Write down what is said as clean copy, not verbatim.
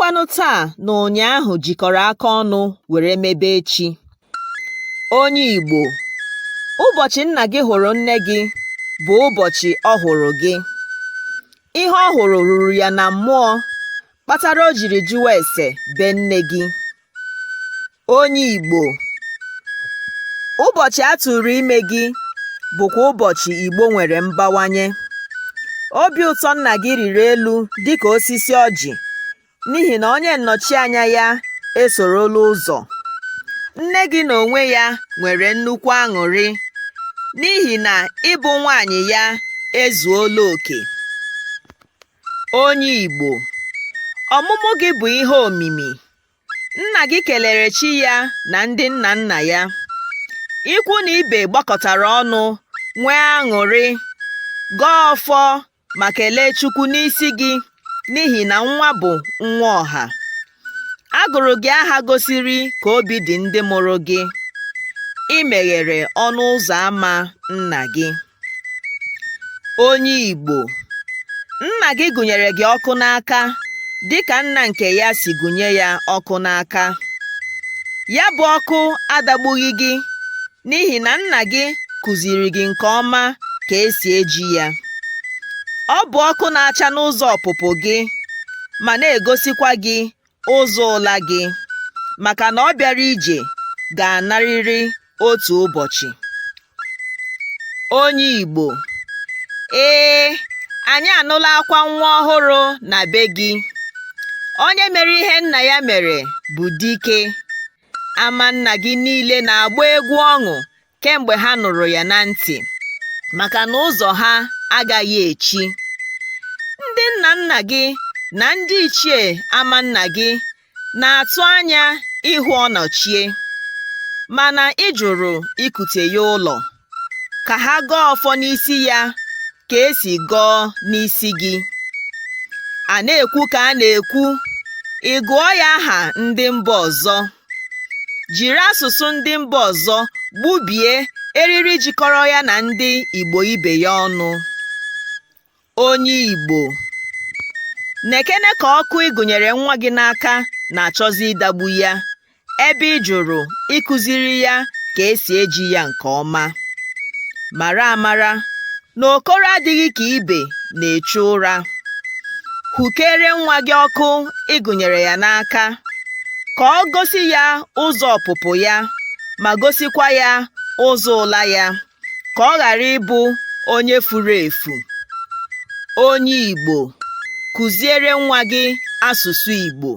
bụkwanụ taa na ụnyaahụ jikọrọ aka ọnụ were mebe echi. Onye Igbo, ụbọchị nna gị hụrụ nne gị bụ ụbọchị ọ hụrụ gị. Ihe ọ hụrụ ruru ya na mmụọ kpatara o jiri jụwa ese be nne gị. Onye Igbo, ụbọchị a tụrụ ime gị bụkwa ụbọchị Igbo nwere mbawanye. Obi ụtọ nna gị rịrị elu dịka osisi ọjị n'ihi na onye nnọchianya ya esorola ụzọ. Nne gị n'onwe ya nwere nnukwu aṅụrị n'ihi na ịbụ nwaanyị ya ezuola oke. Onye Igbo, ọmụmụ gị bụ ihe omimi. Nna gị kelere chi ya na ndị nna nna ya. Ikwu na ibe gbakọtara ọnụ nwee aṅụrị, gọọ ọfọ ma kelee Chukwu n'isi gị n'ihi na nwa bụ nwa ọha. A gụrụ gị aha gosiri ka obi dị ndị mụrụ gị. I meghere ọnụ ụzọ ama nna gị. Onye Igbo, nna gị gụnyere gị ọkụ n'aka dịka nna nke ya si gụnye ya ọkụ n'aka. Ya bụ ọkụ adagbughị gị n'ihi na nna gị kụziri gị nke ọma ka e si eji ya. Ọ bụ ọkụ na-acha n'ụzọ ọpụpụ gị ma na-egosikwa gị ụzọ ụla gị maka na ọ bịara ije ga-anarịrị otu ụbọchị. Onye Igbo, ee, anyị anụla akwa nwa ọhụrụ na be gị. Onye mere ihe nna ya mere bụ dike. Ama nna gị niile na-agba egwu ọṅụ kemgbe ha nụrụ ya na ntị maka na ụzọ ha agaghị echi. Ndị nna nna gị na ndị ichie ama nna gị na-atụ anya ịhụ ọnọchie, mana ị jụrụ ikute ya ụlọ ka ha gọọ ọfọ n'isi ya ka e si gọọ n'isi gị. A na-ekwu ka a na-ekwu, ị gụọ ya aha ndị mba ọzọ, jiri asụsụ ndị mba ọzọ gbubie eriri jikọrọ ya na ndị Igbo ibe ya ọnụ. Onye Igbo, nekene ka ọkụ ị gụnyere nwa gị n'aka na-achọzi ịdagbu ya ebe ị jụrụ ịkụziri ya ka e si eji ya nke ọma. Mara amara na okoro adịghị ka ibe na-echu ụra. Hụkere nwa gị ọkụ ị gụnyere ya n'aka ka ọ gosi ya ụzọ ọpụpụ ya ma gosikwa ya ụzọ ụla ya ka ọ ghara ịbụ onye furu efu. Onye Igbo, kụziere nwa gị asụsụ Igbo.